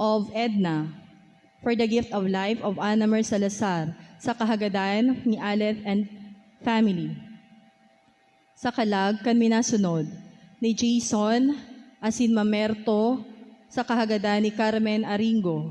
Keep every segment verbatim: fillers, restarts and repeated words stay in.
of Edna, for the gift of life of Anna Mer Salazar, sa kahagadan ni Aleth and family. Sa kalag kan minasunod ni Jason asin Mamerto, sa kahagadan ni Carmen Aringo.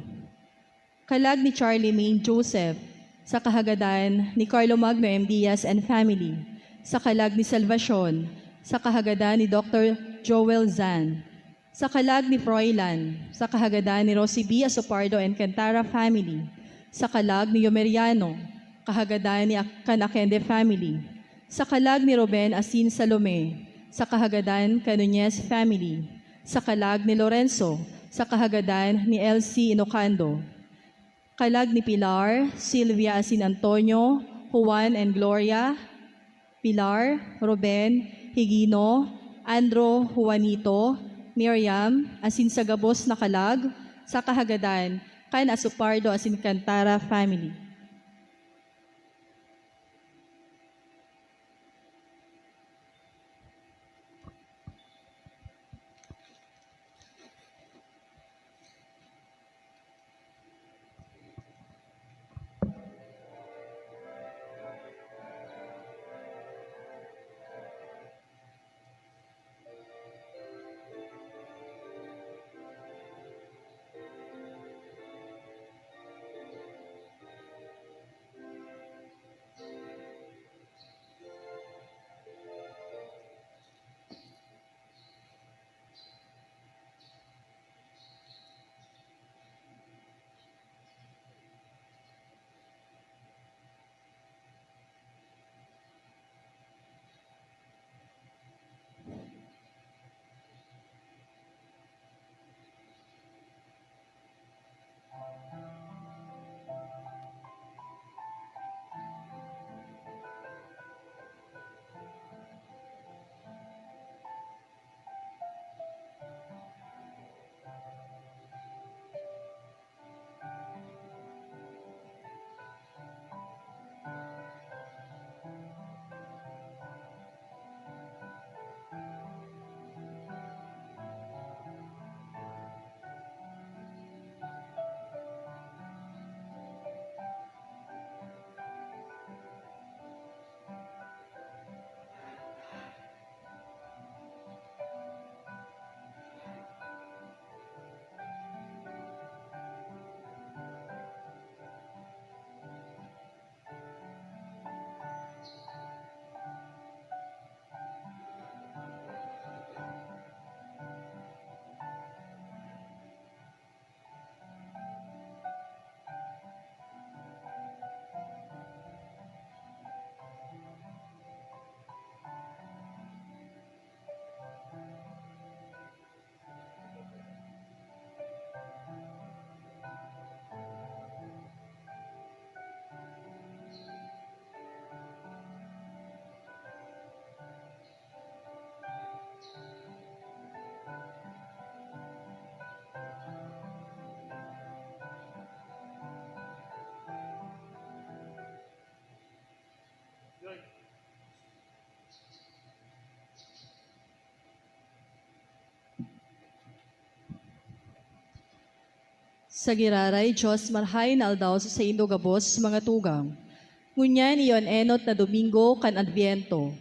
Kalag ni Charlemagne Joseph, sa kahagadan ni Carlo Magno M. Diaz and family. Sa kalag ni Salvacion, sa kahagadan ni Doctor Joel Zan. Sa kalag ni Froilan, sa kahagadan ni Rosie B. Asopardo and Cantara family. Sa kalag ni Yomeriano, kahagadan ni Ak-, kan Akende family. Sa kalag ni Ruben asin Salome, sa kahagadan kan Nunez family. Sa kalag ni Lorenzo, sa kahagadan ni Elsie Inocando. Kalag ni Pilar, Silvia asin Antonio, Juan and Gloria, Pilar, Ruben, Higino, Andrew, Juanito, Miriam, asin sa gabos na kalag, sa kahagadan kan Asopardo asin Cantara family. Sa giraray, Dios, marahay na aldaw sa saindo gabos, mga tugang. Ngunyan iyo an enot na Domingo kan Adbyento.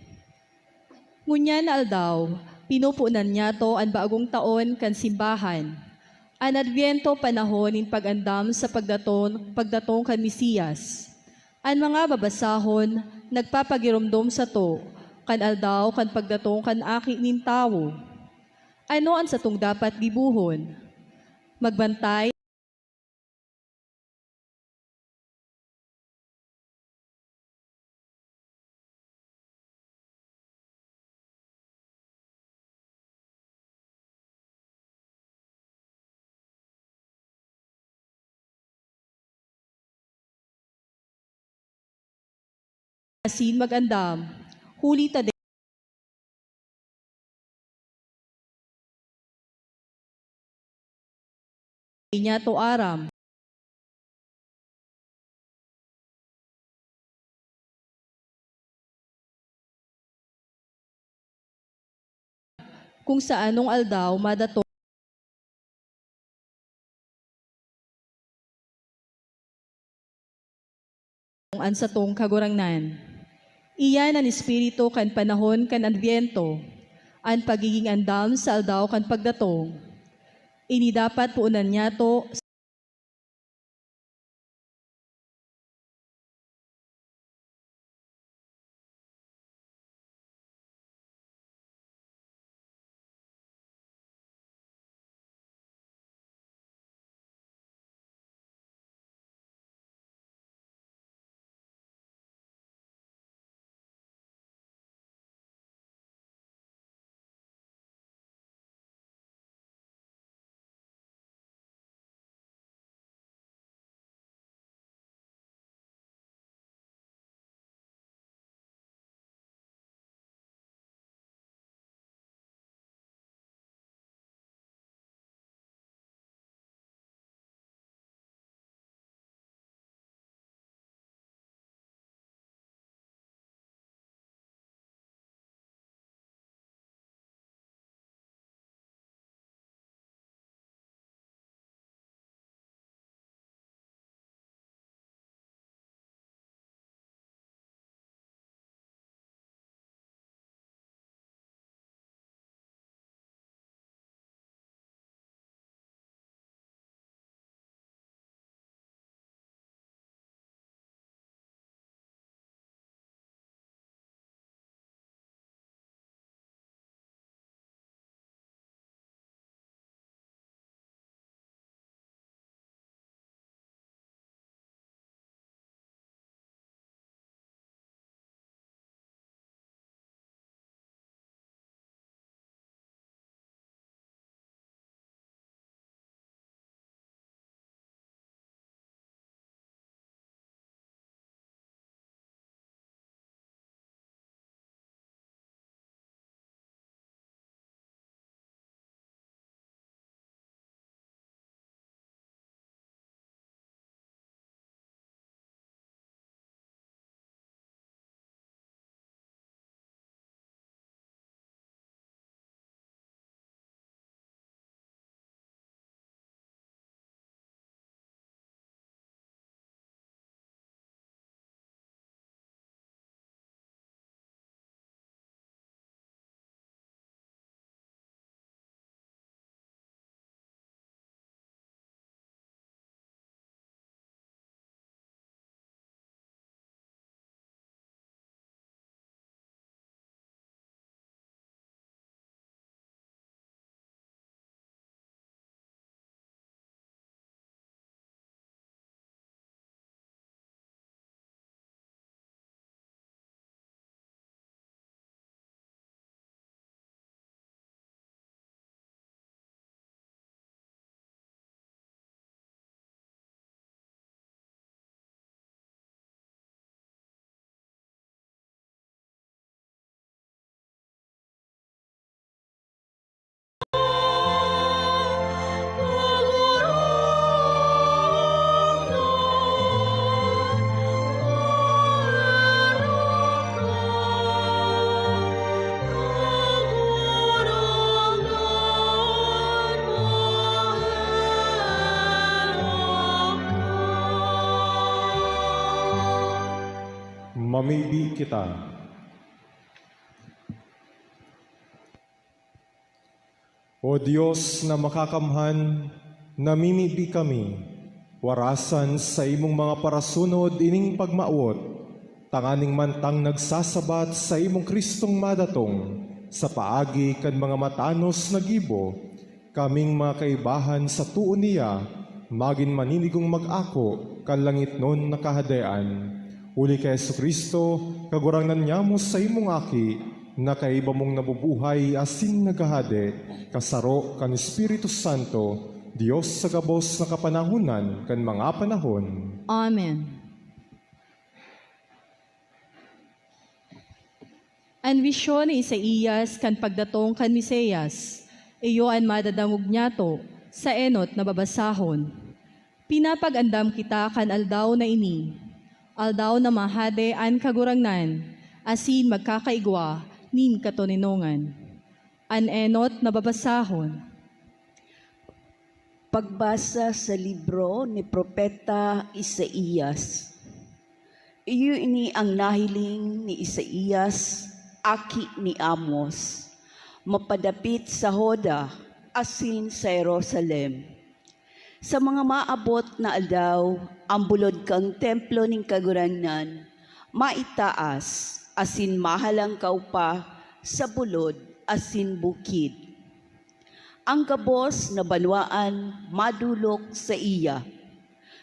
Ngunyan na aldaw, pinupunan niyato an bagong taon kan simbahan. An Adbyento, panahon nin pag-andam sa pagdaton, pagdatong kan Mesiyas. An mga babasahon nagpapagiromdom sato kan aldaw kan pagdatong kan Aki nin Tawo. Ano an satong dapat gibohon? Magbantay. Asin mag-andam, huli ta niyato aram. Kung sa anong aldaw madatong. an satong Kagurangnan. Iyan an espiritu kan panahon kan Adbyento, an pagiging andam sa aldaw kan pagdatong. Ini dapat poonan nyato Mamibi kita. O Dios na makakamhan, namimibi kami, warasan sa imong mga parasunod ining pagmawot, tanganing mantang nagsasabat sa imong Cristong madatong, sa paagi kan mga matanos na gibo, kaming mga kaibahan sa too niya, magin maninigong mag-ako kan langitnon na Kahadean. Huli ki Jesu-Cristo, Kagurangnan nyamo sa imong Aki, na kaiba mong nabubuhay asin naghahade, kasaro kan Espiritu Santo, Dios sa gabos na kapanahonan kan mga panahon. Amen. An bisyon ni Isaias kan pagdatong kan Mesias, iyo an madadangog nyato sa enot na babasahon. Pinapag-andam kita kan aldaw na ini, aldaw na mahade an Kagurangnan, asin magkakaigwa nin katoninongan. An enot na babasahon. Pagbasa sa libro ni Propeta Isaias. Iyo ini ang nahiling ni Isaias, aki ni Amos, mapadapit sa Juda asin sa Jerusalem. Sa mga maabot na aldaw, ang bulod kan templo nin Kagurangnan maitaas asin mahalangkaw pa sa bulod asin bukid. Ang gabos na banwaan madolok saiya.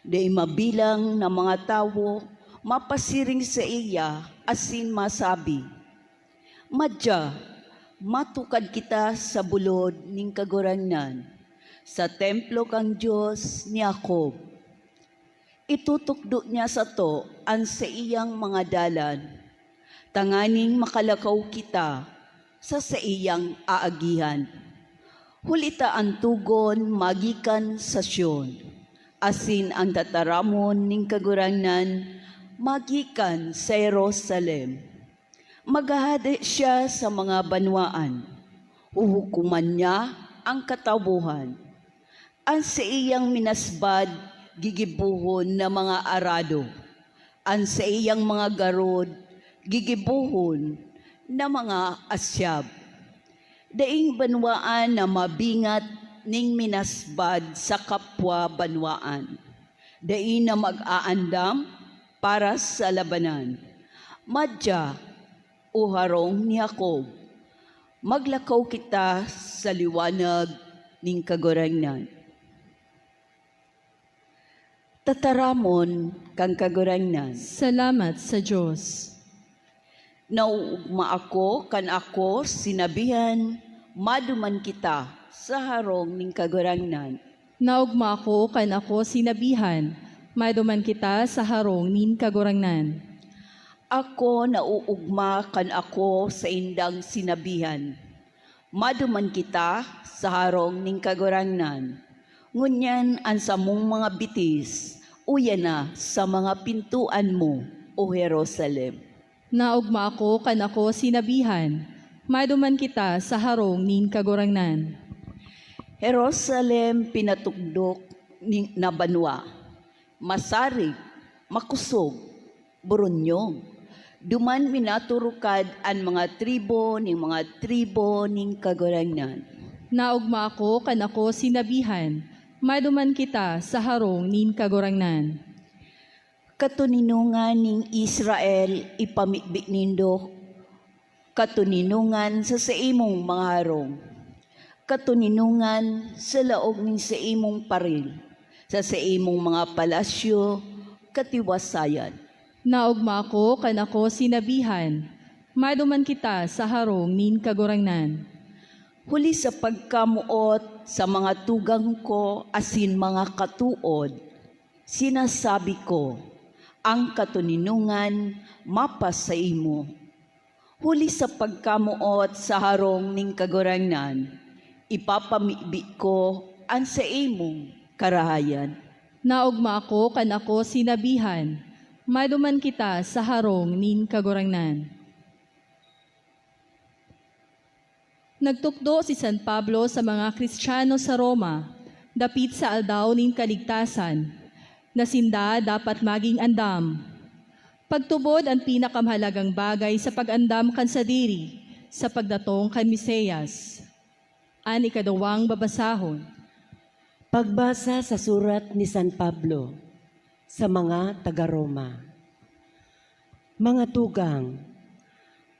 Dai mabilang na mga tawo mapasiring saiya asin masabi, "Madya, matukad kita sa bulod nin Kagurangnan, sa templo kan Dios ni Jacob." Itutukdo niya sato an saiyang mga dalan, tanganing makalakaw kita sa saiyang aagihan. Huli ta an togon magikan sa Sion, asin an tataramon nin Kagurangnan magikan sa Jerusalem. Maghahade siya sa mga banwaan, huhukoman niya an katawohan. An saiyang minasbad gigibohon na mga arado, an saiyang mga garod gigibohon na mga asyab. Daing banwaan na mabingat nin minasbad sa kapwa banwaan. Dai na mag-aandam para sa labanan. Madya, o harong ni Jacob, maglakaw kita sa liwanag nin Kagurangnan. Tataramon kan Kagurangnan. Salamat sa Dios. Naoogma ako kan ako sinabihan, "Maduman kita sa harong nin Kagurangnan." Naogma ako kan ako sinabihan, "Maduman kita sa harong nin Kagurangnan." Ako naoogma kan ako saindang sinabihan, "Maduman kita sa harong nin Kagurangnan." Ngunyan an samong mga bitis uya na sa mga pintoan mo, O Jerusalem. Naogma ako kan ako sinabihan, "Maduman kita sa harong nin Kagurangnan." Jerusalem, pinatukdok ni, na banwa, masarig, makosog, boronyog. Duman minaturukad an mga tribo nin mga tribo nin Kagurangnan. Naogma ako kan ako sinabihan, "Maduman kita sa harong nin Kagurangnan." Katoninongan nin Israel ipamibi nindo, katoninongan sa saimong mga harong, katoninongan sa laog nin saimong paril, sa saimong mga palasyo, katiwasayan. Naogma ako kan ako sinabihan, "Maduman kita sa harong nin Kagurangnan." Huli sa pagkamoot sa mga tugang ko asin mga katood, sinasabi ko, "An katoninongan mapasaimo." Huli sa pagkamoot sa harong nin Kagurangnan, ipapamibi ko an saimong karahayan. Naogma ako kan ako sinabihan, "Maduman kita sa harong nin Kagurangnan." Nagtukdo si San Pablo sa mga Kristiyano sa Roma dapit sa Aldaw nin Kaligtasan, na sinda dapat magin andam. Pagtubod an pinakamahalagang bagay sa pag-andam kan sadiri sa pagdatong kan Mesias. An ikaduwang babasahon. Pagbasa sa surat ni San Pablo sa mga taga-Roma. Mga tugang,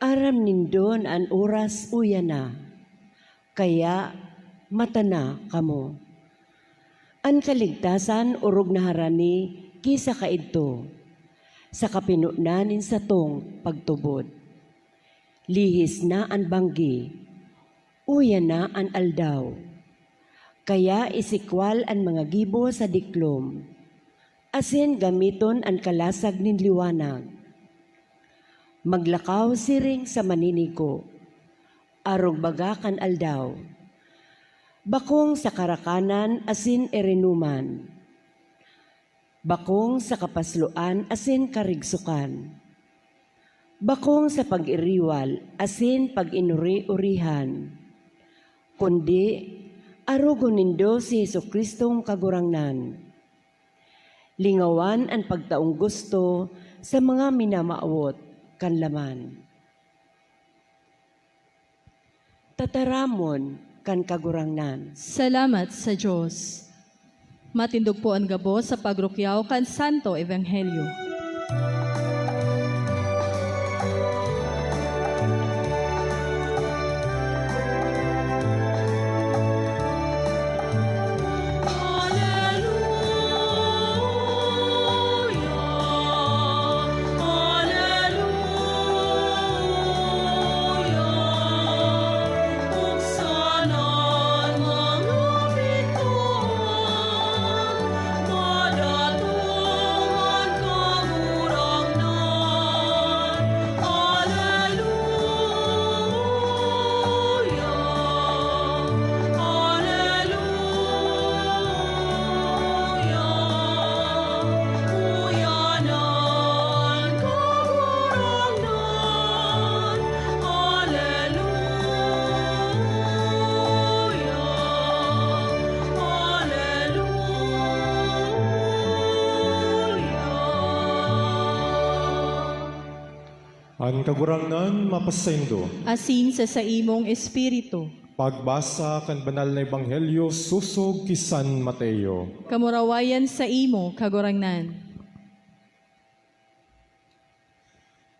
aram nindo na an oras uya na, kaya mata na kamo. An kaligtasan orog na harani ki sa kaidto, sa kapinonan nin satong pagtubod. Lihis na an banggi, uya na an aldaw. Kaya isikwal an mga gibo sa diklom, asin gamiton an kalasag nin liwanag. Maglakaw siring sa maninigo, arog baga kan aldaw, bakong sa karakanan asin irinoman, bakong sa kapasloan asin karigsokan, bakong sa pag-iriwal asin pag-inuri-urihan, kundi arogon nindo si Jesu-Cristong Kagurangnan. Lingawan an pagtaong gusto Sa mga minamawot kan laman. Tataramon kan Kagurangnan. Salamat sa Dios. Matindog po an gabos sa pagrukyaw kan Santo Ebanghelyo. An Kagurangnan mapasaindo. Asin sa saimong espiritu. Pagbasa kan Banal na Ebanghelyo sosog ki San Mateo. Kamurawayan saimo, Kagurangnan.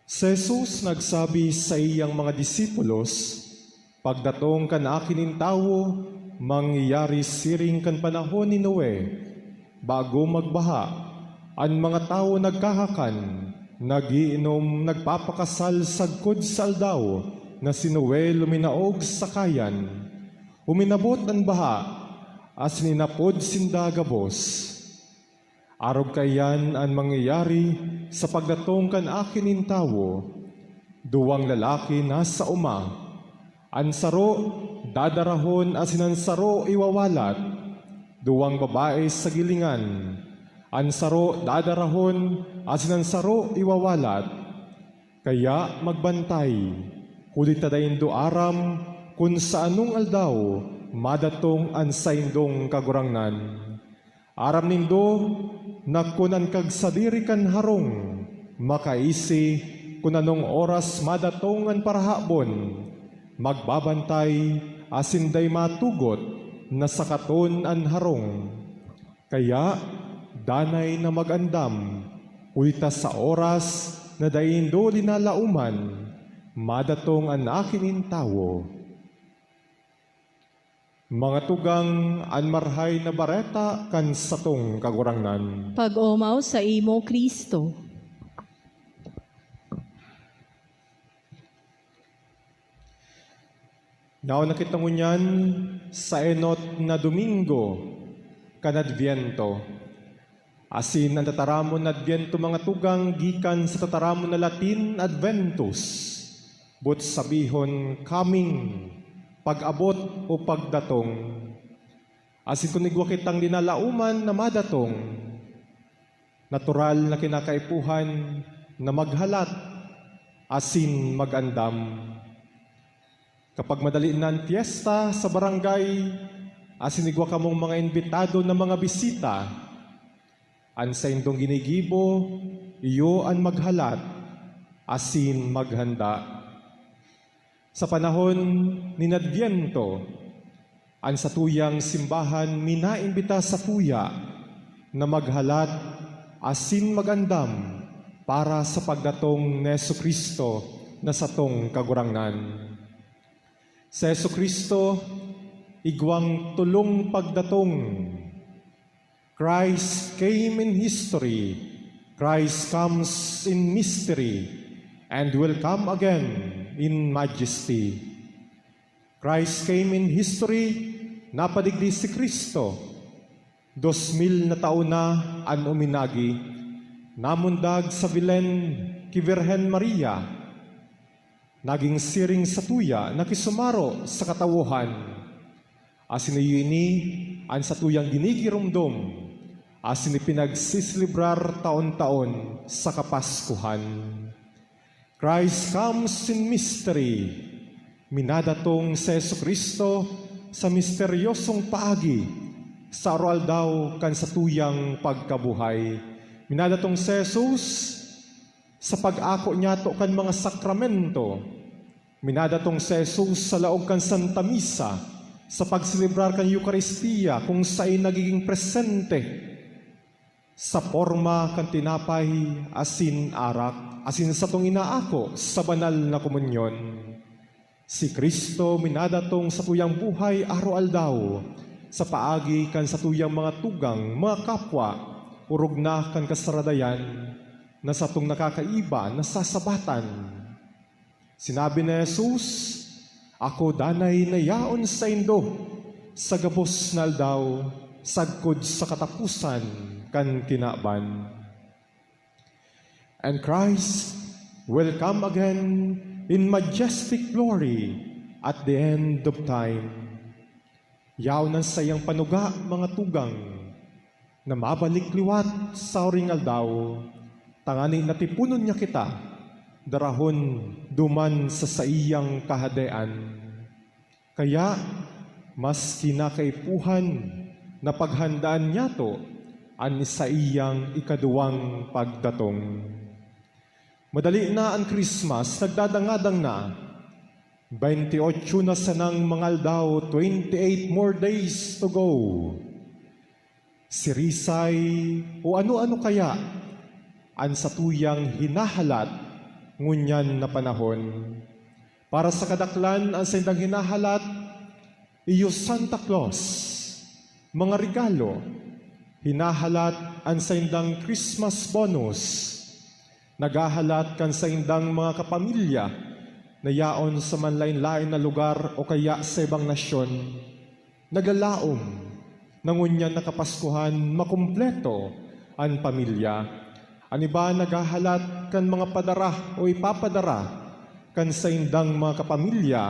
Si Jesus nagsabi sa iyang mga disipulos, "Pagdatong kan Aki nin Tawo, mangyayari siring kan panahon ni Noe. Bago magbaha, an mga tawo nagkakakan, nag-iinom, nagpapakasal sagkod sa aldaw na si Noe luminaog sa kayan. Uminabot an baha, asin inapod sinda gabos." Arog kaiyan an mangyayari sa pagdatong kan Aki nin Tawo. Duwang lalaki nasa oma. An saro dadarahon asin an saro iwawalat. Duwang babae sa gilingan. An saro dadarahon asin an saro iwawalat. Kaya magbantay, huli ta dai nindo aram kun sa anong aldaw madatong an saindong Kagurangnan. Aram nindo na kun an kagsadiri kan harong makaisi kun anong oras madatong an parahabon, magbabantay asin dai matugot na sakaton an harong. Kaya, danay na mag-andam, huli ta sa oras na dai nindo linalaoman, madatong an Aki nin Tawo. Mga tugang, an Marahay na Bareta kan satong Kagurangnan. Pag-omaw saimo, Cristo. Yaon na kita ngunyan sa enot na Domingo kan Adbyento. Asin an tataramon na Adbyento, mga tugang, gikan sa tataramon na Latin Adventus, boot sabihon, coming, pag-abot o pagdatong. Asin kun igwa kitang linalaoman na madatong, natural na kinakaipuhan na maghalat asin mag-andam. Kapag madali na an pyesta sa barangay, asin igwa kamong mga imbitado na mga bisita, an saindong ginigibo, iyo an maghalat asin maghanda. Sa panahon nin Adbyento, an satuyang simbahan minaimbita satuya na maghalat asin mag-andam para sa pagdatong ni Jesu-Cristo na satong Kagurangnan. Si Jesu-Cristo igwang tolong pagdatong. Christ came in history, Christ comes in mystery, and will come again in majesty. Christ came in history, napadigdi si Cristo. Dos mil na taon na an uminagi, namundag sa Belen ki Birhen Maria. Naging siring satuya na kisumaro sa katawohan. Asin iyo ini an satuyang ginigiromdom asin ipinagseselebrar taon-taon sa Kapaskuhan. Christ comes in mystery. Minadatong si Jesu-Cristo sa misteryosong paagi sa aroaldaw kan satuyang pagkabuhay. Minadatong si Jesus Sa pag-ako niyato kan mga sakramento, minadatong si Jesus sa laog kan Santa Misa sa pagselebrar kan Eukaristia, kung saen nagiging presente sa porma kan tinapay asin arak, asin satong inaako sa banal na komunyon. Si Cristo minadatong satuyang buhay araw-aldaw sa paagi kan satuyang mga tugang, mga kapwa, orog na kan kasaradayan na satong nakakaiba, nasasabatan. Sinabi ni Jesus, "Ako danay na yaon saindo sa gabos na aldaw, sagkod sa kataposan kan kinaban." And Christ will come again in majestic glory at the end of time. Yaon an saiyang panuga, mga tugang, na mabalik liwat sa huring aldaw, tangani na tiponon niya kita, darahon duman sa saiyang kahadean. Kaya, mas kinakaipuhan na paghandaan niyato an saiyang ikaduwang pagdatong. Madali na an Christmas, nagdadangadang na. Baynte otso na sanang mga aldaw, twenty-eight more days to go. Sirisay o ano-ano kaya an satuyang hinahalat ngunyan na panahon. Para sa kadaklan, an saindang hinahalat, iyo Santa Claus, mga regalo, hinahalat an saindang Christmas bonus, naghahalat kan saindang mga kapamilya na yaon sa manlaen-laen na lugar o kaya sa ibang nasyon. Nagalaom na ngunyan na Kapaskuhan makumpleto an pamilya. An iba naghahalat kan mga padara o ipapadara kan saindang mga kapamilya,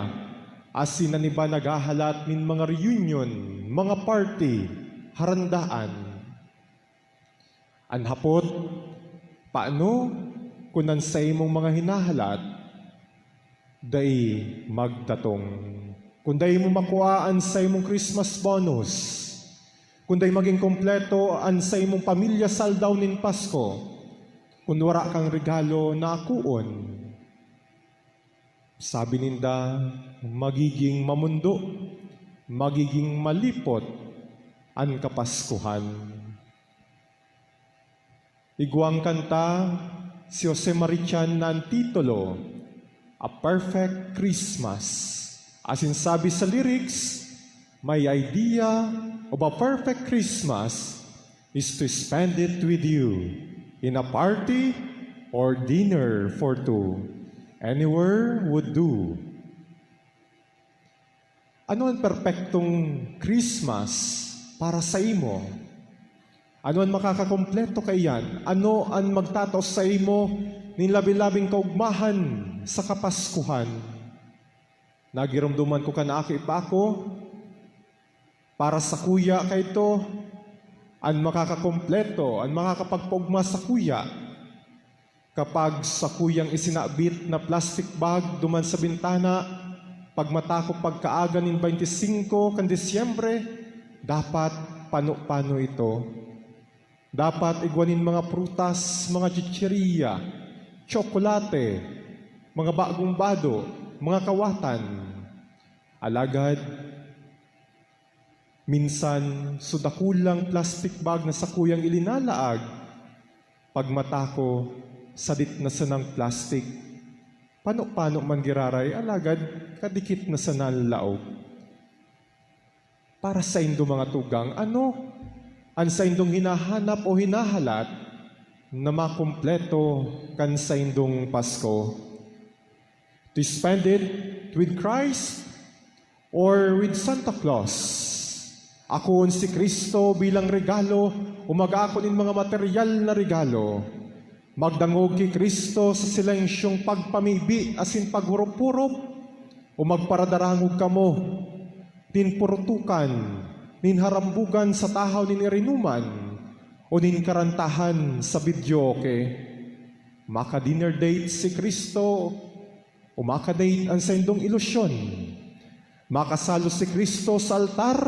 asin an iba naghahalat nin mga reunion, mga party, harandaan. An hapot, paano kun an saimong mga hinahalat dai magdatong? Kun dai mo makua an saimong Christmas bonus, kun dai magin kompleto an saimong pamilya sa aldaw nin Pasko, kun wara kang regalo na akoon, sabi ninda, magiging mamondo, magiging malipot an Kapaskuhan. Igwang kanta, si Jose Marichan na an titulo, A Perfect Christmas. Asin sabi sa lyrics, "My idea of a perfect Christmas is to spend it with you in a party or dinner for two. Anywhere would do." Ano an perpektong Christmas para saimo? Ano an makakakompleto kaiyan? Ano an magtatao saimo nin labi-labing kaogmahan sa Kapaskuhan? Nagiromdoman ko kan aki pa ako, para sakuya kaito an makakakompleto, an makakapagpaogma sakuya. Kapag sakuyang isinabit na plastic bag duman sa bintana, pagmata ko pagkaaga nin baynte singko kan Disyembre, dapat pano-pano ito. Dapat igwa nin mga prutas, mga chichirya, tsokolate, mga bagong bado, mga kawatan. Alagad, minsan, so dakulang plastic bag na sakuyang ilinalaag, pagmata ko, sadit na sanang plastic. Pano-pano man giraray, alagad kadikit na sana an laog. Para saindo, mga tugang, ano an saindong hinahanap o hinahalat na makumpleto kan saindong Pasko? To spend it with Christ or with Santa Claus? Akoon si Cristo bilang regalo o mag-ako nin mga materyal na regalo? Magdangog ki Cristo sa silensyong pagpamibi asin paghurop-hurop, o magparadarangog kamo nin purutukan, nin harambugan sa tahaw nin irinuman, o nin karantahan sa videoke? Maka-dinner date si Cristo o maka-date an saindong ilusyon? Makasalo si Cristo sa altar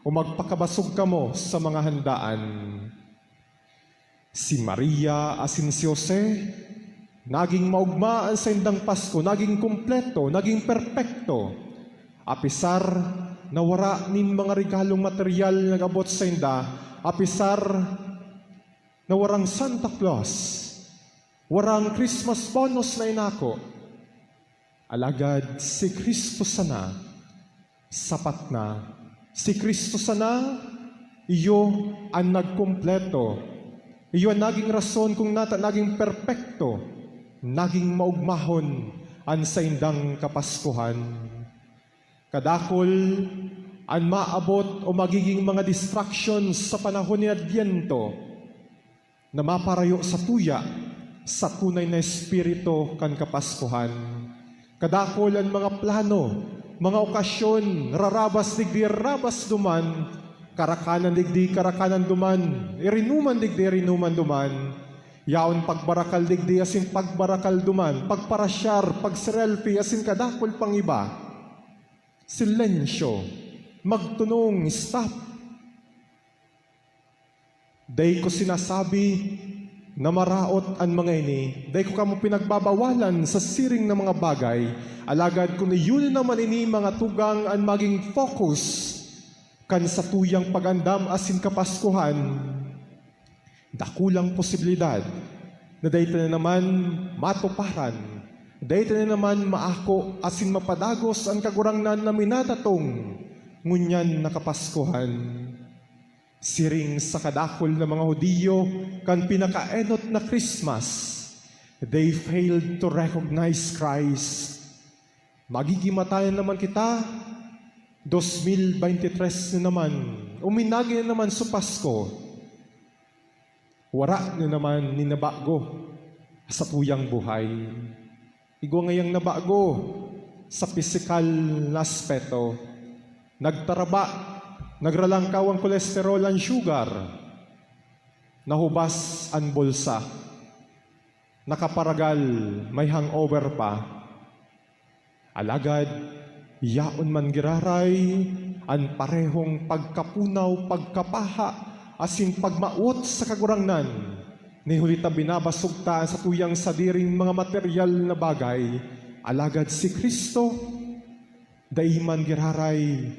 o magpakabasog kamo sa mga handaan? Si Maria asin si Jose, Naging maogma an saindang Pasko, naging kumpleto, naging perpekto. Apisar na wara nin mga regalong material na nag-abot sainda, apisar na warang Santa Claus, warang Christmas bonus na inako. Alagad si Cristo sana, sapat na. Si Cristo sana, iyo an nagkumpleto. Iyo an naging rason kung nata naging perpekto, naging maogmahon an saindang Kapaskuhan. Kadakul an maabot o magiging mga distractions sa panahon ni Adviento na maparayo sa tuya sa tunay na espiritu kan Kapaskuhan. Kadakul an mga plano, mga okasyon, rarabas digdi, rabas duman, karakanan digdi, karakanan duman, irinuman digdi, irinuman duman, yaon pagbarakal digdi, asin pagbarakal duman, pagparasyar, pagselfie, asin kadakul pang iba. Silensyo, magtunong, stop. Dai ko sinasabi na maraot an mga ini, dai ko kamo pinagbabawalan sa siring na mga bagay, alagad kun iyo na naman ini, mga tugang, an maging focus kan satuyang pag-andam asin Kapaskuhan, dakulang posibilidad na dai ta na naman matuparan, dai ta na naman maako asin mapadagos an Kagurangnan na minadatong ngunyan na Kapaskuhan. Siring sa kadakul na mga Judio kan pinakaenot na Christmas, they failed to recognize Christ. Magigimata na naman kita, dos mil beintitres na naman, uminagi na naman sa Pasko. Wara na naman nin nabago sa satuyang buhay. Igwa ngayang nabago sa pisikal na aspeto. Nagtaraba, nagralangkaw an kolesterol, an sugar, nahubas an bulsa, nakaparagal, may hangover pa. Alagad, yaon man giraray an parehong pagkapunaw, pagkapaha, asin pagmawot sa Kagurangnan. Nin huli ta binabasog ta an satuyang sadiring mga materyal na bagay, alagad si Cristo, dai man giraray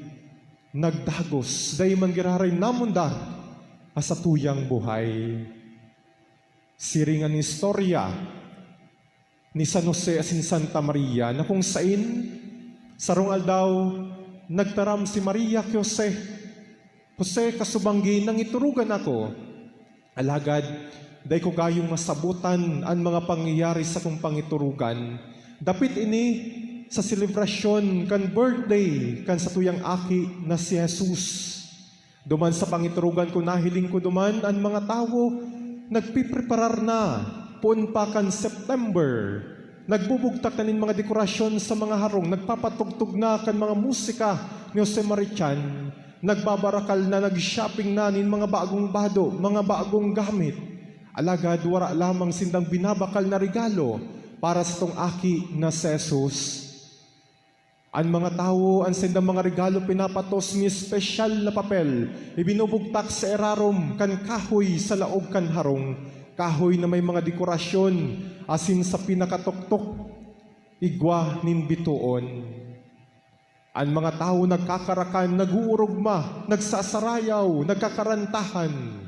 nagdagos, dai man giraray namundar an satuyang buhay. Siring an istorya ni San Jose asin Santa Maria, na kung sain, sarong aldaw, nagtaram si Maria ki Jose, "Jose, kasubanggi, nangiturugan ako. Alagad, dai ko gayong masabotan an mga pangyayari sa sakong pangiturugan. Dapit ini sa selebrasyon kan birthday kan satuyang aki na si Jesus." Duman sa pangiturugan ko, nahiling ko duman an mga tawo nagpipreparar na, poon pa kan September. Nagbubugtak na nin mga dekorasyon sa mga harong, nagpapatugtog na kan mga musika ni Jose Marichan, nagbabarakal na, nag-shopping na nin mga bagong bado, mga bagong gamit. Alagad wara lamang sindang binabakal na regalo para satong aki na si Jesus. An mga tawo, an saindang mga regalo pinapatos nin espesyal na papel, ibinubugtak sa irarom kan kahoy sa laog kan harong, kahoy na may mga dekorasyon, asin sa pinakatoktok, igwa nin bitoon. An mga tawo nagkakarakan, nag-oorogma, nagsasarayaw, nagkakarantahan.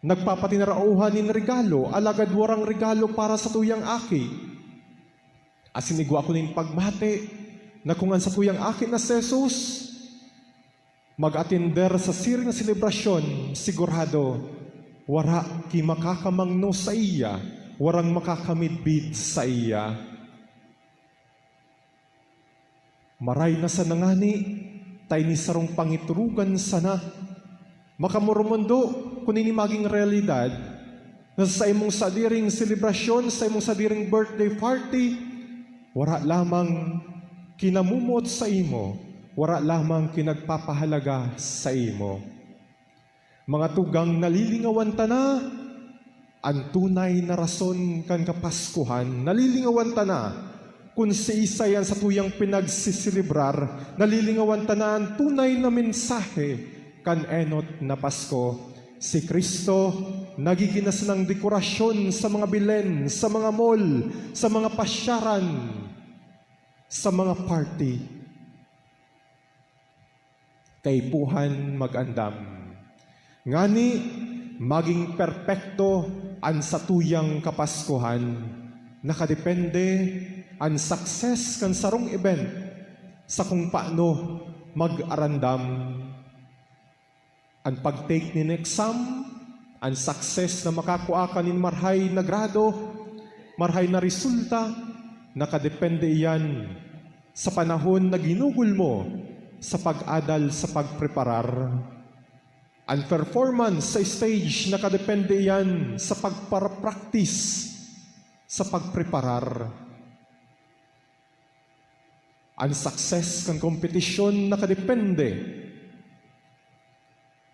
Nagpapatinarauhan nin regalo, alagad warang regalo para satuyang aki. Asin igwa ko nin pagmati na kun an satuyang aki na si Jesus mag-atender sa siring na selebrasyon, sigurado, wara ki makakamangno saiya, warang makakamidbid saiya. Maray na sana ngani ta ini sarong pangiturugan sana. Makamoromondo kun ini magin realidad, na sa saimong sadiring selebrasyon, sa imong sadiring birthday party, wara lamang ki namomoot saimo, wara lamang ki nagpapahalaga saimo. Mga tugang, nalilingawan ta na an tunay na rason kan Kapaskuhan. Nalilingawan ta na kun siisay an satuyang pinagseselebrar. Nalilingawan ta na an tunay na mensahe kan enot na Pasko. Si Cristo, Nagigin na sanang dekorasyon sa mga bilen, sa mga mall, sa mga pasyaran, sa mga party. Kaipuhan mag-andam. Ngani, maging perpekto an satuyang Kapaskuhan. Nakadepende an success kan sarong event sa kung paano mag-arandam. An pag-take nin exam, an success na makakua ka nin marhay na grado, marhay na resulta, nakadepende iyan sa panahon na ginugol mo sa pag-adal, sa pagpreparar. An performance sa stage, nakadepende iyan sa pagpara-practice, sa pagpreparar. An success kan kompetisyon nakadepende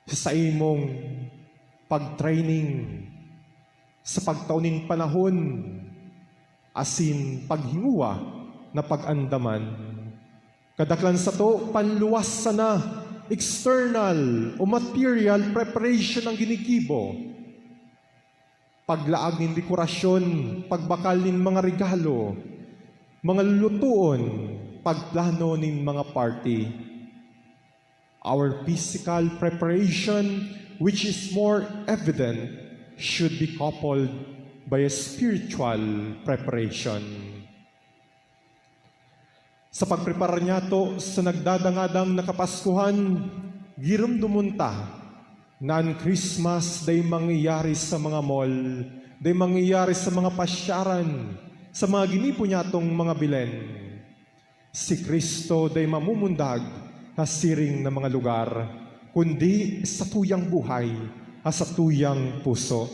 sa saimong pag-training, sa pagtao nin panahon, asin paghinguwa na pag-andaman. Kadaklan sato, panluwas sana external o material preparation ang ginigibo. Paglaag nin dekorasyon, pagbakal nin mga regalo, mga lulutoon, pagplano nin mga party. Our physical preparation, which is more evident, should be coupled by a spiritual preparation. Sa pagpreparar niyato sa nagdadangadang na Kapaskuhan, giromdomon ta na an Christmas dai mangyayari sa mga mall, dai mangyayari sa mga pasyaran, sa mga ginibo niyatong mga bilen. Si Cristo dai mamumundag ha siring na mga lugar, kundi satuyang buhay, ha satuyang puso.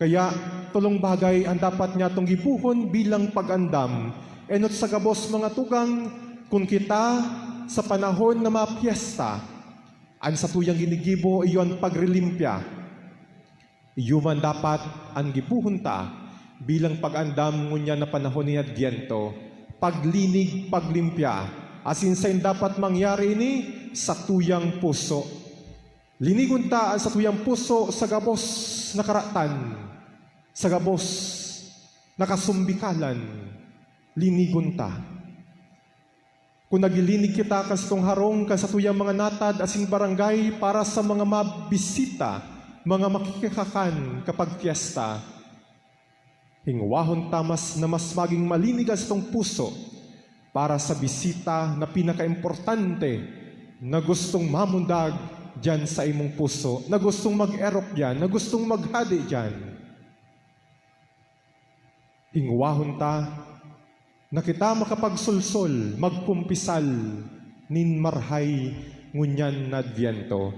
Kaya, tolong bagay an dapat niyatong gibohon bilang pag-andam, enot sa gabos, mga tugang, kun kita, sa panahon na mapyesta, an satuyang ginigibo iyo an pagrilimpya. Iyo man dapat an gibohon ta bilang pag-andam ngunyan na panahon nin Adbyento, paglinig, paglimpya, asin sain dapat mangyari ini? Satuyang puso. Linigon ta an satuyang puso sa gabos na karatan, sa gabos na kasumbikalan. Linigon ta. Kun naglilinig kita kan satong harong, kan satuyang mga natad asin barangay para sa mga mabisita, mga makikakakan kapag pyesta, hingwahon ta mas na mas magin malinig an satong puso para sa bisita na pinakaimportante na gustong mamundag diyan sa imong puso, na gustong mag-erok diyan, na gustong maghade diyan. Hingwahon ta na kita makapagsolsol, magkumpisal nin marhay ngunyan na Adbyento.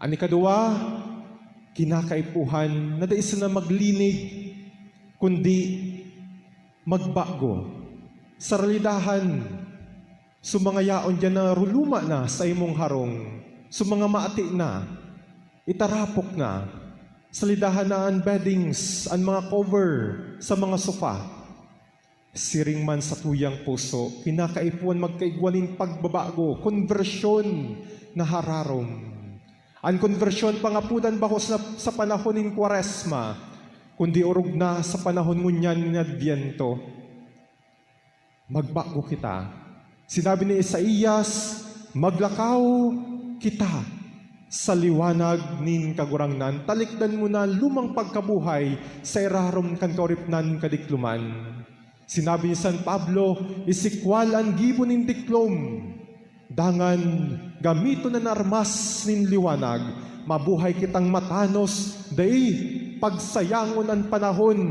An ikaduwa, kinakaipuhan na dai sana maglinig, kundi magbago. Sa ralidahan, so mga yaon diyan na ruluma na sa imong harong, so mga mati na, itarapok na, salidahan na an beddings, an mga cover sa mga sofa. Siring man satuyang puso, kinakaipuhan magkaigwa nin pagbabago, konbersyon na hararom. An konbersyon pangapodan bako sa, sa panahon nin Kwaresma, kundi orog na sa panahon ngunyan nin Adbyento. Magbago kita. Sinabi ni Isaias, "Maglakaw kita sa liwanag nin Kagurangnan. Talikdan mo na lumang pagkabuhay sa irarom kan kaoripnan kadikloman." Sinabi ni San Pablo, "Isikwal an gibo nin diklom, dangan gamiton an armas nin liwanag. Mabuhay kitang matanos, dai pagsayangon an panahon."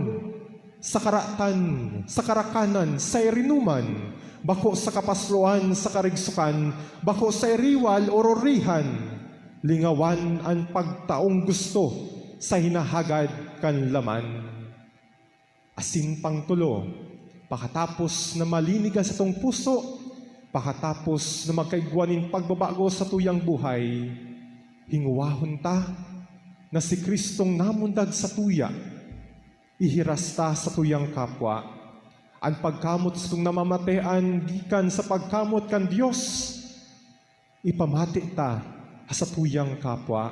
Sa karatan, sa karakanan, sa irinuman, bako sa kapasloan, sa karigsokan, bako sa iriwal o rorihan, lingawan an pagtaong gusto sa hinahagad kan laman. Asin pangtolo, pakatapos na malinig an satong puso, pakatapos na magkaigwa nin pagbabago sa tuyang buhay, hingwahon ta na si Cristong namundag sa tuya, ihiras ta sa tuyang kapwa. An pagkamot satong namamatean gikan sa pagkamot kan Dios, ipamati ta sa tuyang kapwa.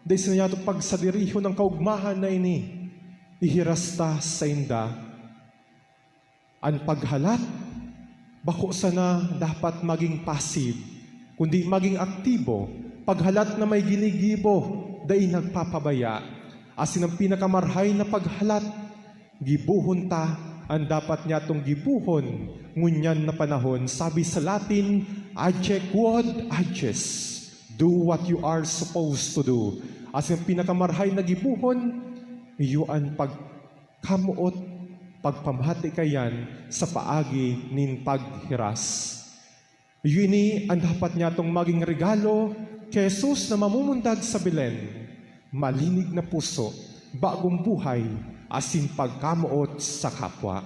Dai sana niyato pagsadirihon an kaogmahan na ini, ihiras ta sainda. An paghalat, bako sana dapat magin passive, kundi magin aktibo. Paghalat na may ginigibo, dai nagpapabaya. Asin an pinakamarahay na paghalat, gibohon ta an dapat niyatong gibohon ngunyan na panahon. Sabi sa Latin, "Age quod ages." Do what you are supposed to do. Asin an pinakamarahay na gibohon, iyo an pagkamoot, pagpamati kaiyan sa paagi nin paghiras. Iyo ini an dapat niyatong magin regalo ki Jesus na mamumundag sa Belen, malinig na puso, bagong buhay, asin pagkamoot sa kapwa.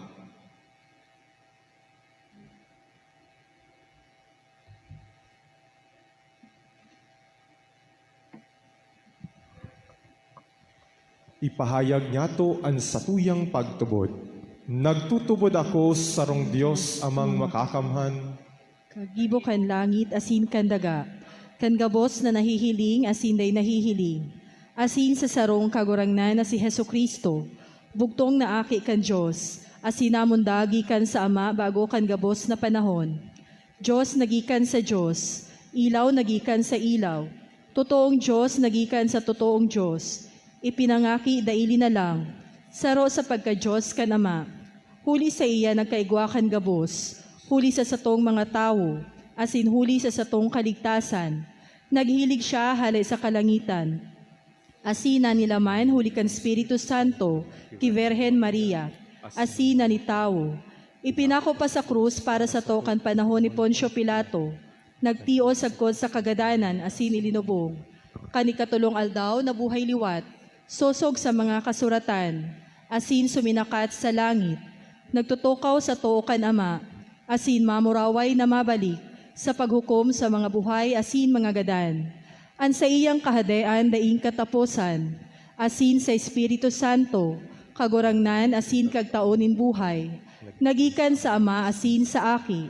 Ipahayag niyato an satuyang pagtubod. Nagtutubod ako sa sarong Dios Amang Makakamhan. Kagibo kan langit asin kan daga, kan gabos na nahihiling asin dai nahihiling, asin sa sarong Kagurangnan na si Jesu-Cristo, bugtong na Aki kan Dios, asin namundag gikan sa Ama bago kan gabos na panahon. Dios na gikan sa Dios, ilaw na gikan sa ilaw, totoong Dios na gikan sa totoong Dios, ipinangaki daili na lang, saro sa pagka-Dios kan Ama. Huli saiya nagkaigwa kan gabos, huli sa satong mga tawo, asin huli sa satong kaligtasan. Naghilig siya hale sa kalangitan, asin nanilaman huli kan Espiritu Santo ki Birhen Maria, asin nanitawo. Ipinako pa sa krus para sato kan panahon ni Poncio Pilato. Nagtios sagkod sa kagadanan asin ilinubong. Kan ikatolong aldaw nabuhay liwat, sosog sa mga kasuratan, asin suminakat sa langit. Nagtutukaw sa too kan Ama, asin mamuraway na mabalik sa paghukom sa mga buhay asin mga gadan. An saiyang Kahadean daing kataposan, asin sa Espiritu Santo, Kagurangnan asin Kagtao nin buhay, na gikan sa Ama asin sa Aki.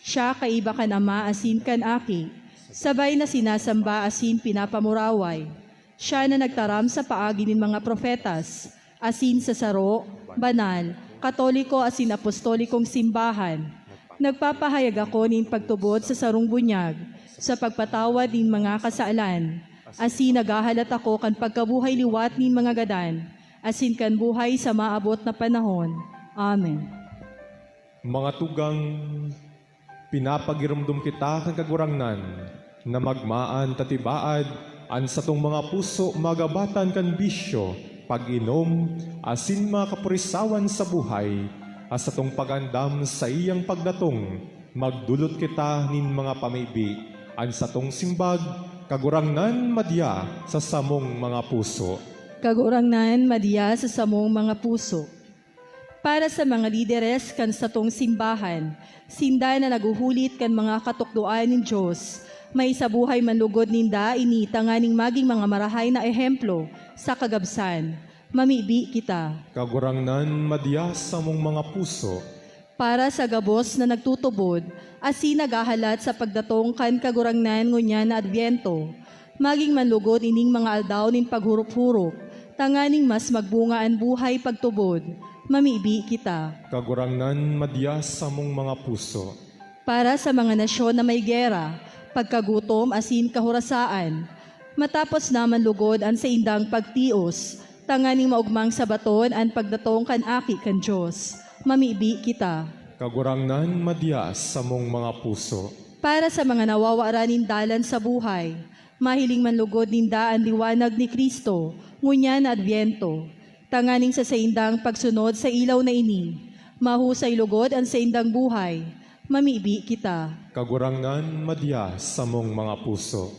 Siya kaiba kan Ama asin kan Aki, sabay na sinasamba asin pinapamuraway. Siya na nagtaram sa paagi nin mga propetas, asin sa saro, banal, katoliko asin apostolikong simbahan. Nagpapahayag ako nin pagtubod sa sarong bunyag, sa pagpatawad nin mga kasalan, asin naghahalat ako kan pagkabuhay liwat nin mga gadan, asin kan buhay sa maabot na panahon. Amen. Mga tugang, pinapagiromdom kita kan Kagurangnan na magmaan ta tibaad an satong mga puso magabatan kan bisyo, pag-inom, asin mga kapurisawan sa buhay, sa satong pag-andam saiyang pagdatong, magdolot kita nin mga pamibi. An satong simbag, Kagurangnan, madya sa samong mga puso. Kagurangnan, madya sa samong mga puso. Para sa mga lideres kan satong simbahan, sinda na naghuhulit kan mga katukdoan nin Dios, may sa buhay man lugod ninda ini tanganing magin mga marahay na ehemplo sa kagabsan. Mamibi kita. Kagurangnan, madya sa samong mga puso. Para sa gabos na nagtutubod, asin naghahalat sa pagdatong kan Kagurangnan ngunyan na Adbyento, magin man lugod ining mga aldaw nin paghurop-hurop, tanganing mas magbunga an buhay pagtubod. Mamibi kita. Kagurangnan, madya sa samong mga puso. Para sa mga nasyon na may gera, pagkagutom asin kahorasaan, matapos na man lugod an saindang pagtios, tanganing maogmang sabaton an pagdatong kan Aki kan Dios. Mamibi kita. Kagurangnan, madya sa samong mga puso. Para sa mga nawawaran nin dalan sa buhay, mahiling man lugod ninda an liwanag ni Cristo, ngunyan na Adbyento, tanganing sa saindang pagsunod sa ilaw na ini, mahusay lugod an saindang buhay. Mamibi kita. Kagurangnan, madya sa samong mga puso.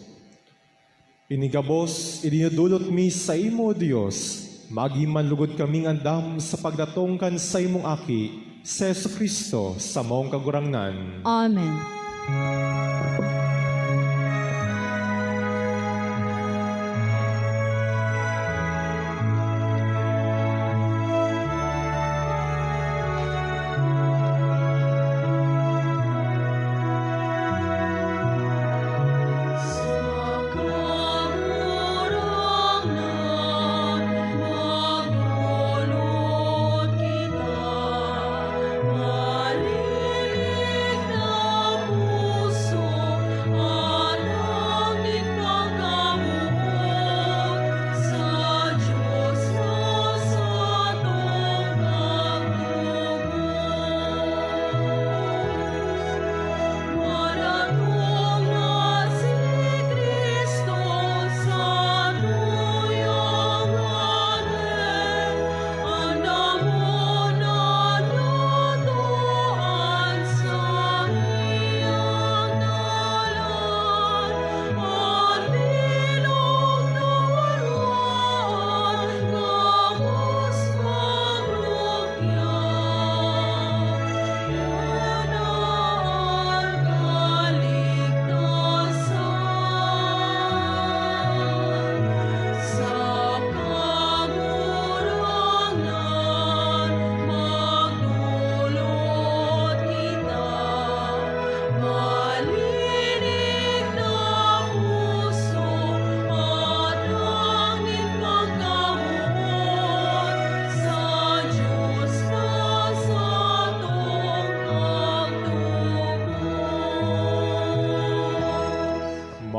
Ini gabos, idinudulot mi saimo, Dios. Magin man lugod kaming andam sa pagdatong kan saimong Aki, si Jesu-Cristo, samong Kagurangnan. Amen.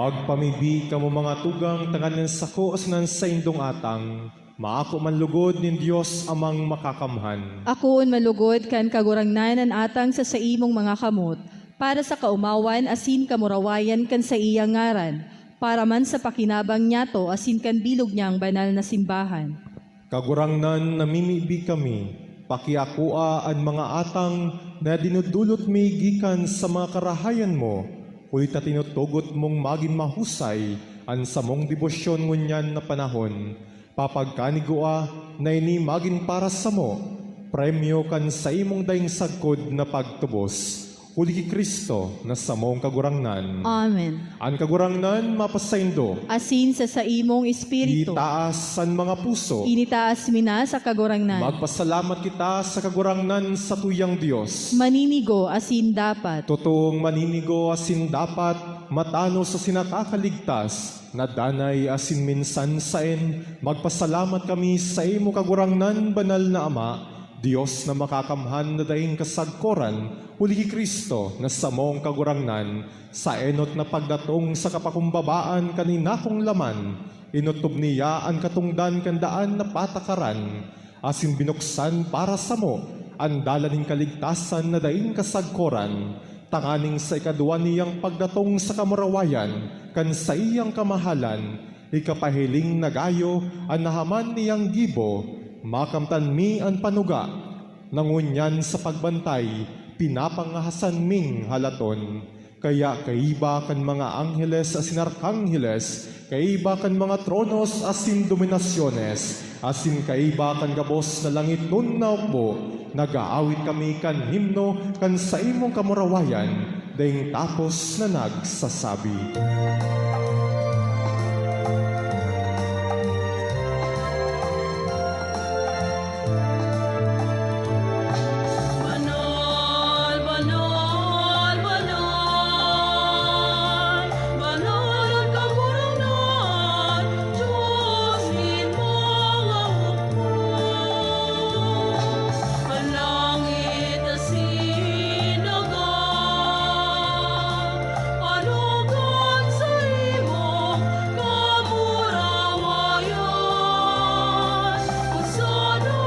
Magpamibi kamo, mga tugang, tanganing sako asin an saindong atang maako man lugod nin Dios Amang Makakamhan. Akoon man lugod kan Kagurangnan an atang sa saimong mga kamot, para sa kaomawan asin kamurawayan kan saiyang ngaran, para man sa pakinabang niyato asin kan bilog niyang banal na simbahan. Kagurangnan, namimibi kami, pakiakoa an mga atang na dinudulot mi gikan sa mga karahayan mo, huli ta tinutugot mong magin mahusay an samong debosyon ngunyan na panahon. Papagkanigua na ini magin para samo, premyo kan saimong daing sagkod na pagtubos. Huli ki Cristo na samong Kagurangnan. Amen. An Kagurangnan mapasaindo. Asin sa saimong espiritu. Itaas an mga puso. Initaas mi na sa Kagurangnan. Magpasalamat kita sa Kagurangnan, satuyang Dios. Maninigo asin dapat. Totoong maninigo asin dapat, matanos asin nakakaligtas, na danay asin minsan saen, magpasalamat kami saimo, Kagurangnan, banal na Ama, Dios na makakamhan na daing kasagkoran, huli ki Cristo na samong Kagurangnan, sa enot na pagdatong sa kapakumbabaan kan inakong laman, inotob niya an katongdan kan daan na patakaran, asin binuksan para samo an dalan nin kaligtasan na daing kasagkoran, tanganing sa ikadwa niyang pagdatong sa kamurawayan kan saiyang kamahalan, ikapahiling na gayo an nahaman niyang gibo, makamtan mi an panuga na ngunyan sa pagbantay pinapangahasan ming halaton. Kaya kaiba kan mga angheles asin arkangheles, kaiba kan mga tronos asin dominasyones, asin kaiba kan gabos na langiton na hukbo, nag-aawit kami kan himno kan saimong kamurawayan, daing tapos na nagsasabi. Banal, banal, banal, banal an Kagurangnan, Dios nin mga hukbo. An langit asin daga, panugot sa imong kamurawayan. Hosana,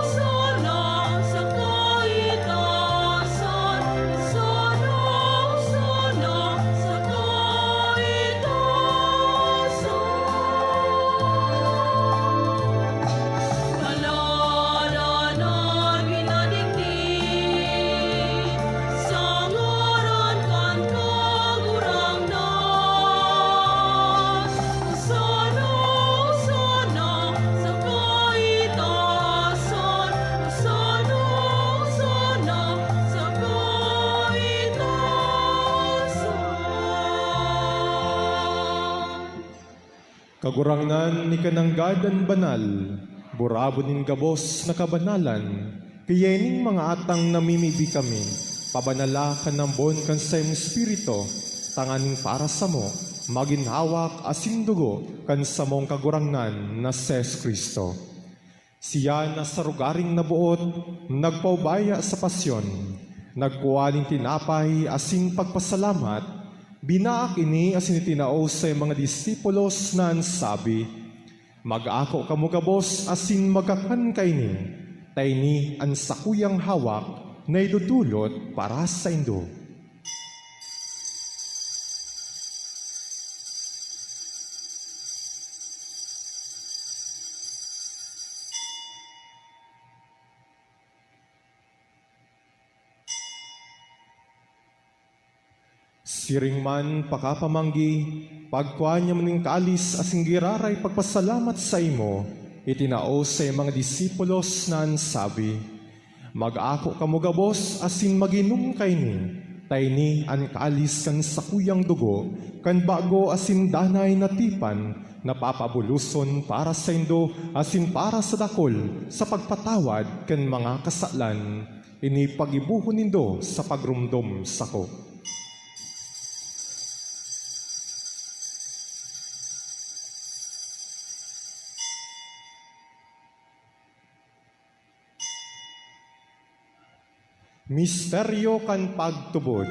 Hosana sa kaitaasan. Hosana, Hosana sa kaitaasan. Kaladanan pinadigdi sa ngaran kan Kagurangnan. Hosana, Hosana sa kaitaasan. Hosana, Hosana sa kaitaasan. Kagurangnan, ika nanggad an banal, burabod nin gabos na kabanalan. Kaya ining mga atang namimibi kami, pabanala kan ambon kan saimong Espiritu, tanganing para samo, magin hawak asin dugo kan samong Kagurangnan na si Jesu-Cristo. Siya na sa rogaring naboot, nagpaubaya sa pasyon, nagkua nin tinapay asin pagpasalamat, binaak ini asin itinao sa mga disipulos na an sabi, "Mag-ako kamo gabos asin magkakan kaini, ta ini an sakuyang hawak na idodolot para saindo." Siring man, pakapamanggi, pagkua niya man nin kalis asin giraray pagpasalamat saimo, itinao sa mga disipulos na an sabi, "Mag-ako kamo gabos asin mag-inom kaini, ta ini an kalis kan sakuyang dugo, kan bago asin danay na tipan, na papabuloson para saindo asin para sa dakul sa pagpatawad kan mga kasalan. Ini paggibohon nindo sa pagromdom sako." Misteryo kan pagtubod.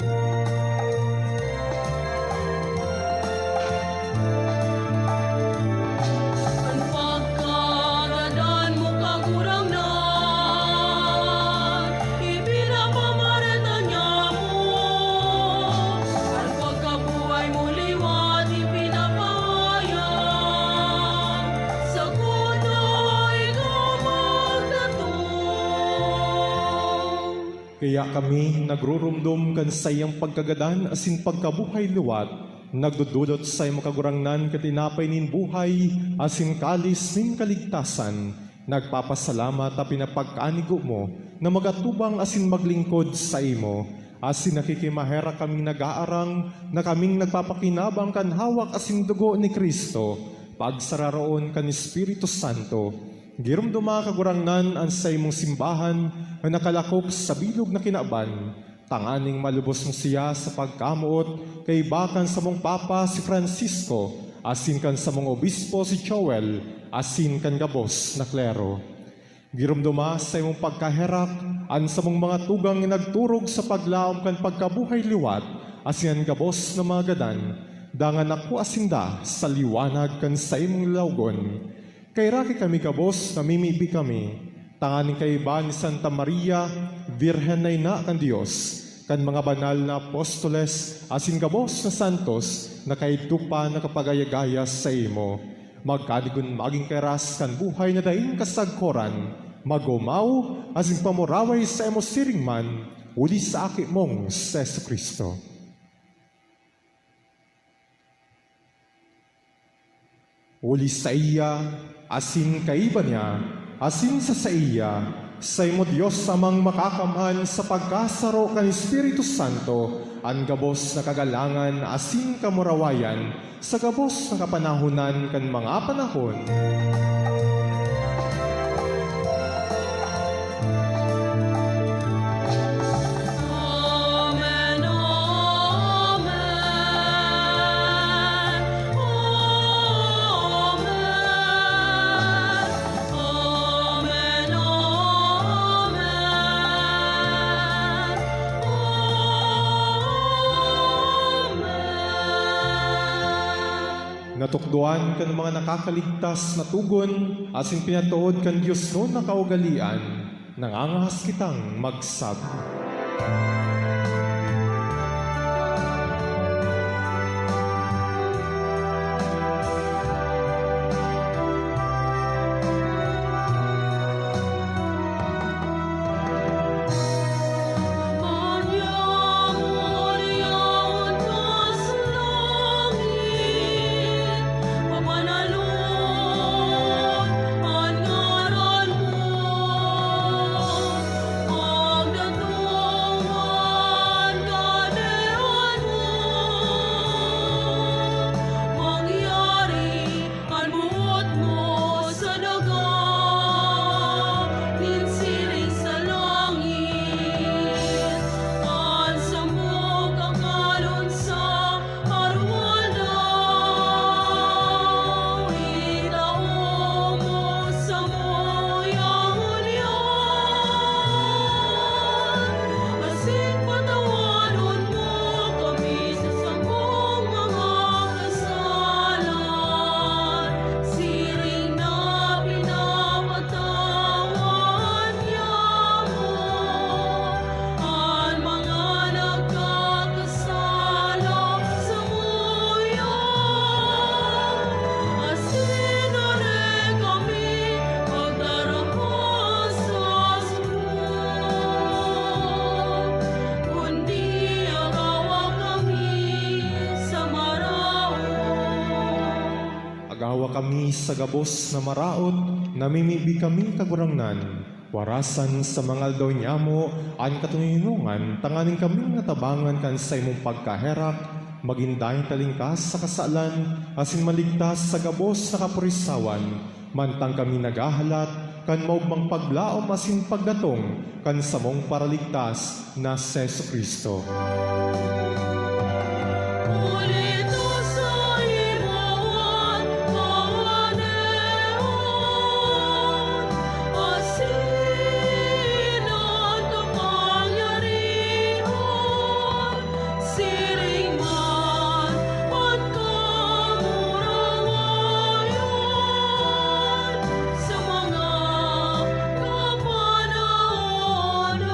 Kaya kami nagrurumdom kan saiyang pagkagadan asin pagkabuhay liwat, nagdodolot sa imo, Kagurangnan, kan tinapay nin buhay asin kalis nin kaligtasan. Nagpapasalamat ta pinapagkanigo mo na magatubang asin maglingkod saimo, asin nakikimaherak kaming nag-aarang na kaming nagpapakinabang kan hawak asin dugo ni Cristo, pagsararoon kan Espiritu Santo. Giromdoma, Kagurangnan, an saimong simbahan na nakalakop sa bilog na kinaban, tanganing malubos mo siya sa pagkamoot kaiba kan samong Papa si Francisco, asin kan samong Obispo si Joel, asin kan gabos na klero. Giromdoma sa imong pagkaherak an samong mga tugang na nagturog sa paglaom kan pagkabuhay liwat, asin an gabos na mga gadan, dangan nakua sinda sa liwanag kan saimong lawgon. Kaheraki kami gabos, namimibi kami, tanganing kaiba ni Santa Maria, Birhen na Ina kan Dios, kan mga banal na apostoles asin gabos na santos na kaidto pa nakapagaya-gaya saimo. Magkanigon magin kairas kan buhay na daing kasagkoran, mag-omaw asin pamuraway saimo siring man, huli sa Aki mong si Jesu-Cristo. Huli saiya, asin kaiba niya, asin sa saiya, saimo Dios Amang makakamhan sa pagkasaro kan Espiritu Santo, an gabos na kagalangan asin kamurawayan sa gabos na kapanahonan kan mga panahon. Amen, amen, amen, amen, amen. Natukdoan kan mga nakakaligtas na togon asin pinatood kan diosnon na kaugalean, nangangahas kitang magsabi. An boot mo sa daga, nin siring sa langit, an samong kakalon sa harong aldaw, itao mo sa muya ngunyan, asin patawadon mo kami sa sakong mga kasalan, siring na pinapatawad niamo an mga nagkakasala samuya. Asin dai kami pagdaraha sa surat, kundi agawa kami sa maraot. Agawa kami sa gabos na maraot, namimibi kami, Kagurangnan. Warasan sa mga aldaw niamo an katoninongan, tanganing kaming natabangan kan saimong pagkaherak, magin daing talingkas sa kasalan, asin maligtas sa gabos na kapurisawan, mantang kami naghahalat kan maogmang paglaom asin pagdatong kan samong Paraligtas na si Jesu-Cristo. Huli ta saimo an kahadean, asin an kapangyarihan, siring man an kamurawayan sa mga kapanahonan.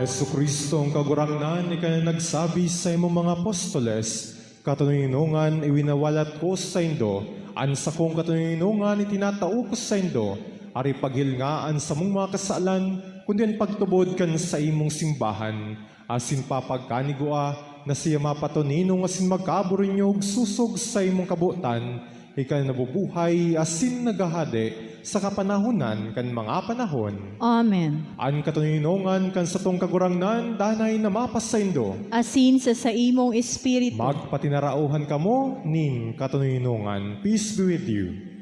Jesu-Cristo, ang Kagurangnan, ika na nagsabi sa imong mga apostoles, "Katoninongan iwinawalat ko saindo, an sakong katoninongan itinatao ko saindo." Ari, paghilnga an samong mga kasalan, kundi an pagtubod kan saimong simbahan, asin papagkanigua na siya mapatoninong asin magkaburinyog sosog sa saimong kabotan, ika na nabubuhay asin naghahade sa kapanahonan kan mga panahon. Amen. An katoninongan kan satong Kagurangnan danay na mapasaindo. Asin sa saimong espiritu. Magpatinarauhan kamo nin katoninongan. Peace be with you.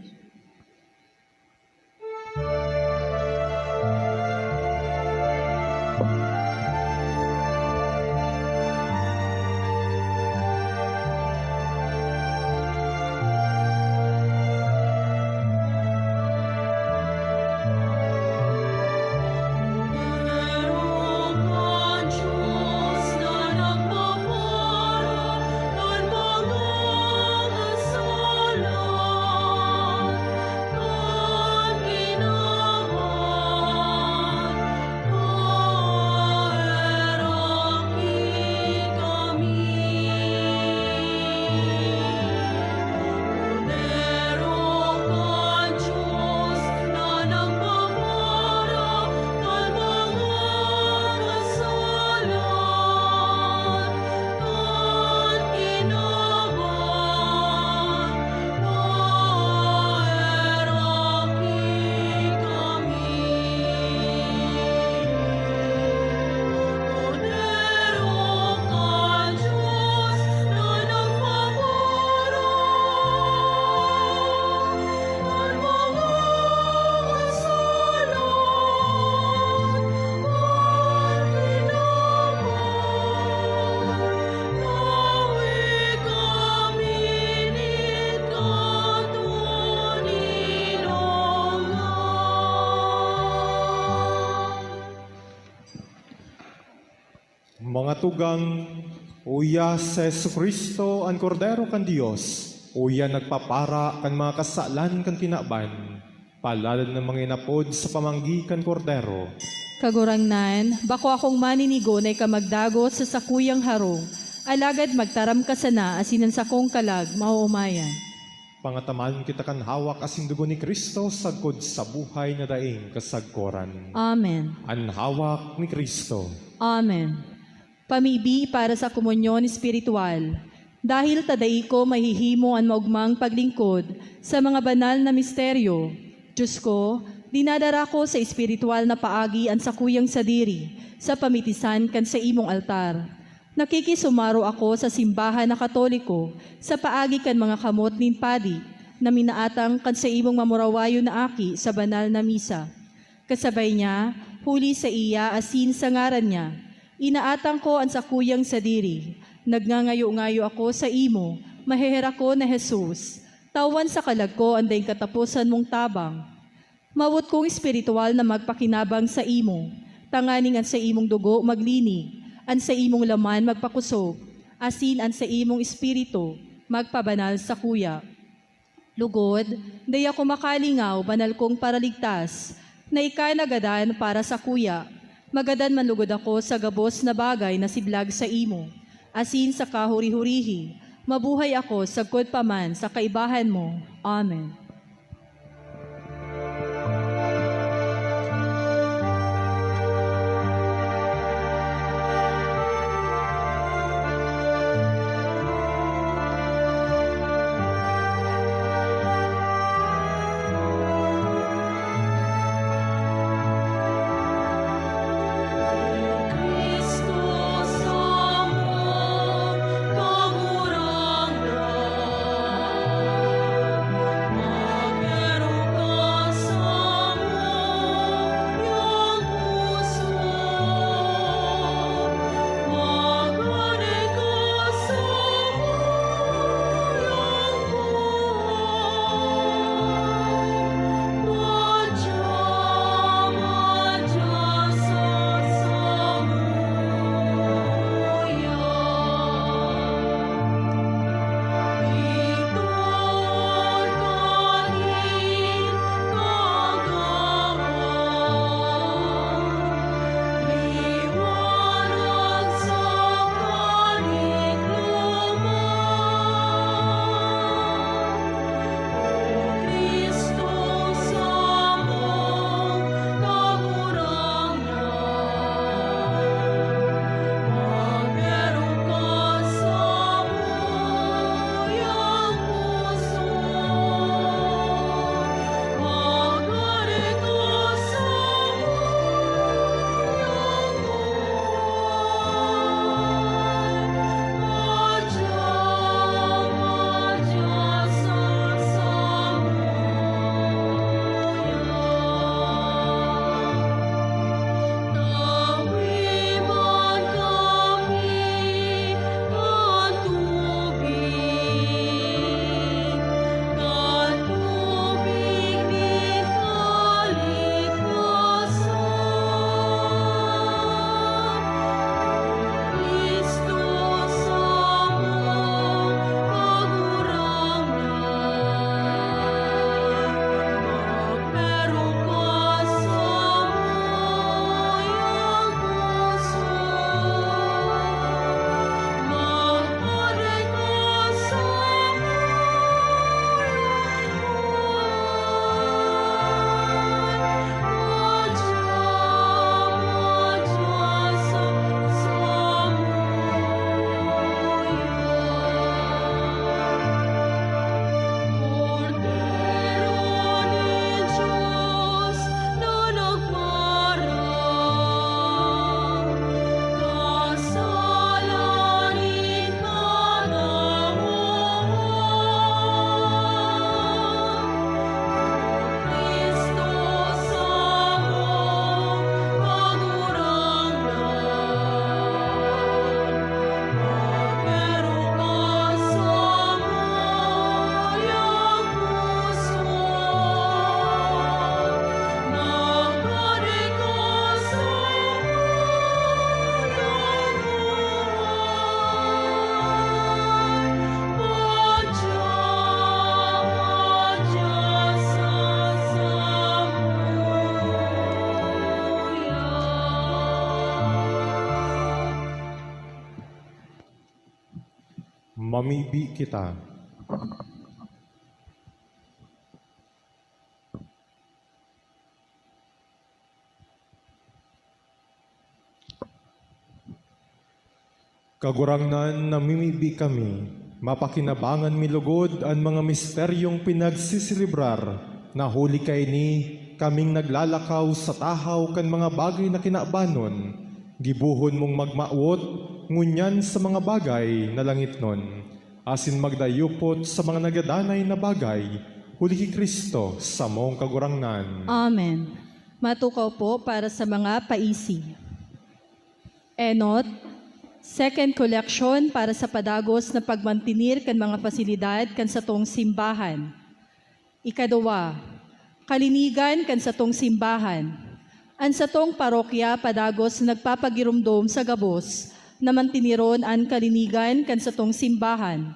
Mga tugang, uya si Jesu-Cristo, an Kordero kan Dios, uya nagpapara kan mga kasalan kan kinaban. Palad na mga inapod sa pamanggi kan Kordero. Kagurangnan, bako akong maninigo na ika magdagot sa sakuyang harong, alagad magtaram ka sana asin an sakong kalag maoomayan. Pangataman kita kan hawak asin dugo ni Cristo sagkod sa buhay na daing kasagkoran. Amen. An hawak ni Cristo. Amen. Pamibi para sa komunyon espiritual. Dahil ta dai ko mahihimo an maogmang paglingkod sa mga banal na misteryo, Diyos ko, dinadara ko sa espiritual na paagi an sakuyang sadiri sa pamitisan kan saimong altar. Nakikisumaro ako sa simbahan na Katoliko sa paagi kan mga kamot nin padi na minaatang kan saimong mamurawayon na aki sa banal na misa. Kasabay niya, huli saiya asin sa ngaran niya, inaatang ko an sakuyang sadiri. Nagngangayo-ngayo ako saimo, maheherakon na Jesus, tawan sa kalag ko an daing kataposan mong tabang. Mawot kong espiritual na magpakinabang saimo, tanganing an saimong dugo maglinig, an saimong laman magpakosog, asin an saimong espiritu magpabanal sakuya. Lugod, dai ako makalingaw, banal kong Paraligtas, na ika nagadan para sakuya. Magadan man lugod ako sa gabos na bagay na siblag saimo, asin sa kahuri-hurihi, mabuhay ako sagkod pa man sa kaibahan mo. Amen. Mamibi kita. Kagurangnan, namimibi kami, mapakinabangan mi lugod an mga misteryong pinagsiselebraro na huli kaini kaming naglalakaw sa tahaw kan mga bagay na kinabanon. Gibohon mong magmawot ngunyan sa mga bagay na langitnon, asin magdayupot sa mga nagadanay na bagay, huli ki Cristo, samong Kagurangnan. Amen. Matukaw po para sa mga paisi. Enot, second collection para sa padagos na pagmantenir kan mga pasilidad kan satong simbahan. Ikaduwa, kalinigan kan satong simbahan. An satong parokya padagos na nagpapagiromdom sa gabos na mantiniron an kalinigan kan satong simbahan.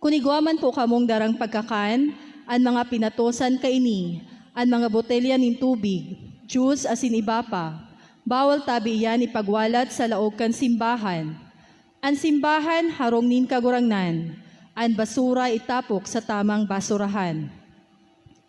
Kun igwa man po kamong darang pagkakan, an mga pinatosan kaini, an mga botelya nin tubig, juice asin iba pa, bawal tabi iyan ipagwalat sa laog kan simbahan. An simbahan harong nin Kagurangnan, an basura itapok sa tamang basurahan.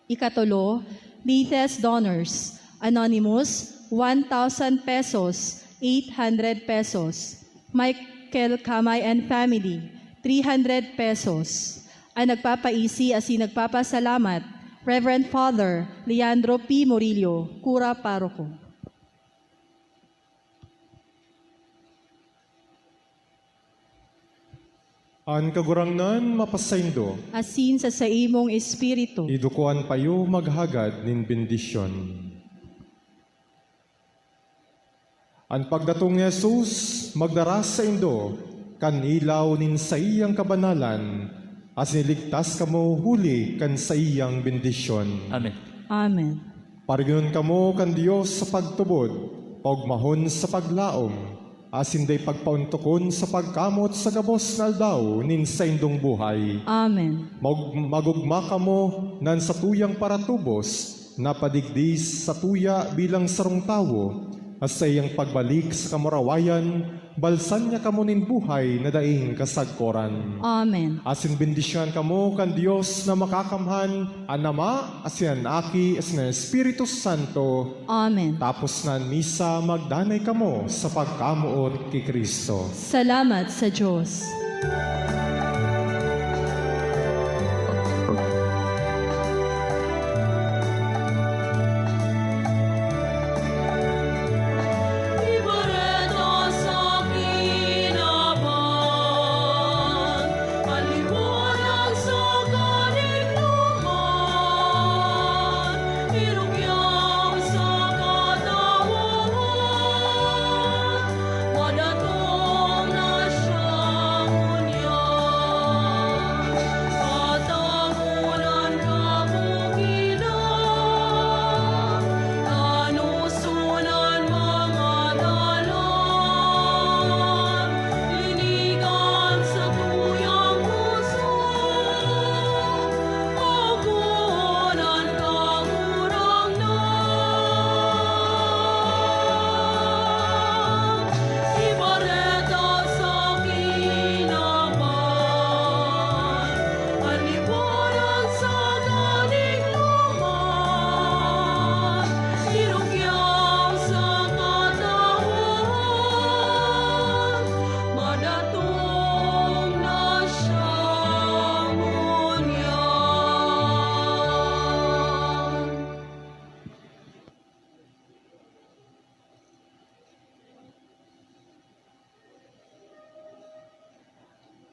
Ikatulo, latest donors. Anonymous, one thousand pesos, eight hundred pesos. Michael Kamay and family, three hundred pesos. An nagpapaisi asin nagpapasalamat, Reverend Father Leandro P. Murillo, Kura Paroko. An Kagurangnan mapasaindo. Asin sa saimong espiritu. Idukuan payo maghagad nin bendisyon. An pagdatong ni Jesus magdara saindo kan ilaw nin saiyang kabanalan, asin iligtas kamo huli kan saiyang bendisyon. Amen. Amen. Parignon kamo kan Dios sa pagtubod, paogmahon sa paglaom, asin dai pagpaontokon sa pagkamot sa gabos na aldaw nin saindong buhay. Amen. Mag-, magugma kamo na an satuyang paratubos napadigdi satuya bilang sarong tawo, at sa iyang pagbalik sa kamurawayan, balsan niya kamo nin buhay na daing kasagkoran. Amen. Asin bendisyonan kamo kan Dios na Makakamhan, an Ama, asin an Aki, asin an Espiritu Santo. Amen. Tapos na an misa, magdanay kamo sa pagkamoot ki Cristo. Salamat sa Dios.